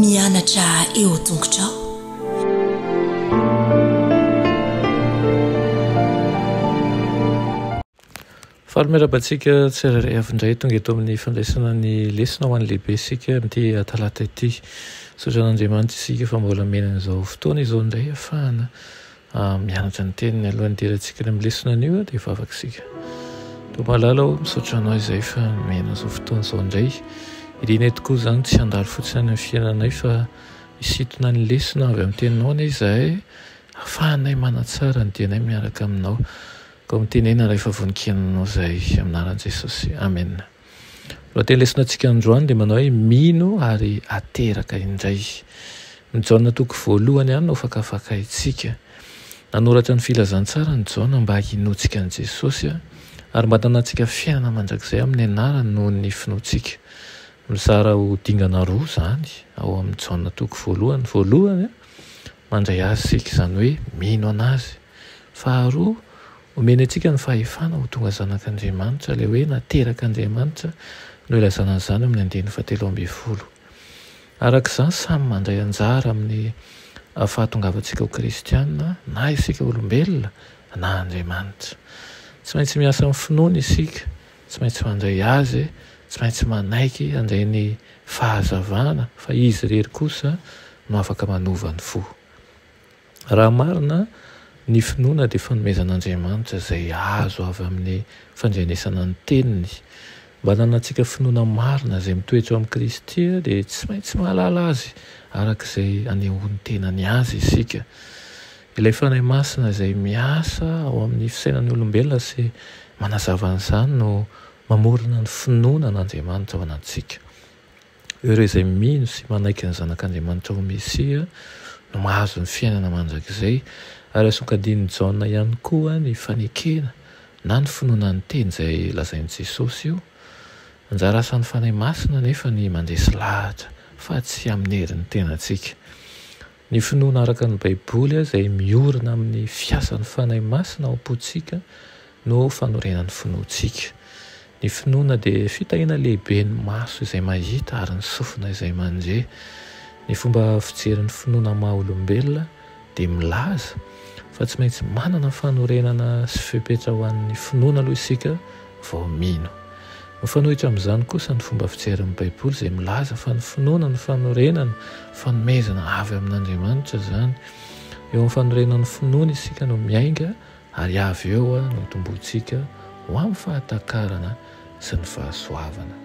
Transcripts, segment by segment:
Mianatra eo an-tongotrao. Faly miarahaba antsika tsirairay avy indray tonga eto amin'ny fandraisana ny lesona ho an'ny lehibe isika amin'ity talata ity. Misaotra an'Andriamanitra isika fa mbola omena an'izao fotoana izao indray ahafahana mianatra ny teniny. Alohan'ny hidirantsika any amin'ny lesona anio dia hivavaka isika. Tompo malala ô, misaotra anao izay fa nomena izao fotoana izao indray. Irinay tokoa izany tsy handalo fotsiny any amin'ny fiainanay fa hisintona ny lesona avy amin'ny teninao anie izahay ahafahanay manatsara ny dianay miaraka aminao. Koa mitenena rehefa vonon-kihaino anao izahay, amin'ny anaran'i Jesosy. Amena. Lohateny lesona antsika androany dia manao hoe mino ary ateraka indray. Ny Jaona toko voalohany ihany no fakafakaintsika. Nanoratra ny filazantsara ny Jaona mba hinoantsika an'i Jesosy ary mba hananantsika fiainana mandrakizay amin'ny anarany noho ny finoantsika. Mizara ho dingana roa izany ao amin'ny Jaona toko voalohany. Voalohany, mandray azy isika, izany hoe mino an'azy. Faharoa, omeny antsika ny fahefana ho tonga zanak'Andriamanitra, ilay hoe naterak'Andriamanitra no ilazana an'izany amin'ny andininy fahatelo ambin'ny folo. Araka izany, samy mandray anjara amin'ny fahatongavantsika ho kristiana na isika olombelona na Andriamanitra. Tsy maintsy miasa amin'ny finoana isika, tsy maintsy mandray Azy, tsy maintsy manaiky handray ny fahazavana fa Izy irery kosa no afaka manova ny fo. Raha marina, ny finoana dia fanomezan'Andriamanitra izay azo avy amin'ny fandrenesana ny Teniny. Mba hananantsika finoana marina izay mitoetra ao amin'i Kristy dia tsy maintsy mahalala Azy araka izay anehoan'ny tenany Azy isika. Ilay Fanahy Masina izay miasa ao amin'ny fisainan'ny olombelona sy manazava an'izany no mamorona ny finoana an'Andriamanitra ao anatintsika. Ireo izay mino sy manaiky ny Zanak'Andriamanitra ho Mesia no mahazo ny fiainana mandrakizay, ary asongadin'i Jaona ihany koa ny fanekena na ny finoana ny teny izay lazain'i Jesosy io. Anjara asan'ny Fanahy Masina anefa ny mandresy lahatra fa tsy amin'ny herin'ny tenantsika. Ny finoana araka ny Baiboly izay miorina amin'ny fiasan'ny Fanahy Masina ao am-pontsika no fanorenan'ny finoantsika. Ny finoana dia fitahiana lehibe ny maso izay mahita ary ny sofina izay mandre. Ny fomba fijery ny finoana maha olombelona dia milaza fa tsy maintsy manana fanorenana sy fepetra ho an'ny finoana aloha isika vao mino. Mifanohitra amin'izany kosa ny fomba fijerin'ny Baiboly izay milaza fa ny finoana no fanorenana, fanomezana avy amin'Andriamanitra izany. Eo amin'ny fanorenan'ny finoana isika no miainga ary avy eo no itomboantsika ho amin'ny fahatakarana sy ny fahasoavana.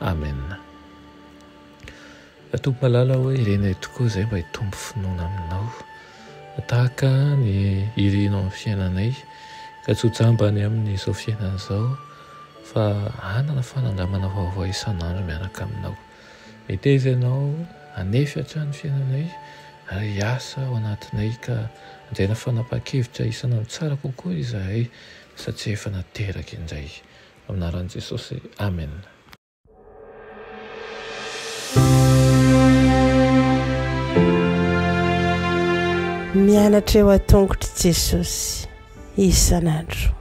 Amena. Tompo malala ô, irinay tokoa izay mba hitombo finoana aminao, tahaka ny irinao amin'ny fiainanay, ka tsy ho jamba any amin'izao fiainana izao, fa hanana fanandramana vaovao isan'andro miaraka aminao. Meteza ianao hanefy hatrany ny fiainanay ary hiasa ao anatinay ka handraina fanapahan-kevitra isan'andro tsara kokoa izahay satria efa nateraka indray. Amin'ny anaran'i Jesosy, amena. Mianatra eo an-tongotr'i Jesosy isan'andro.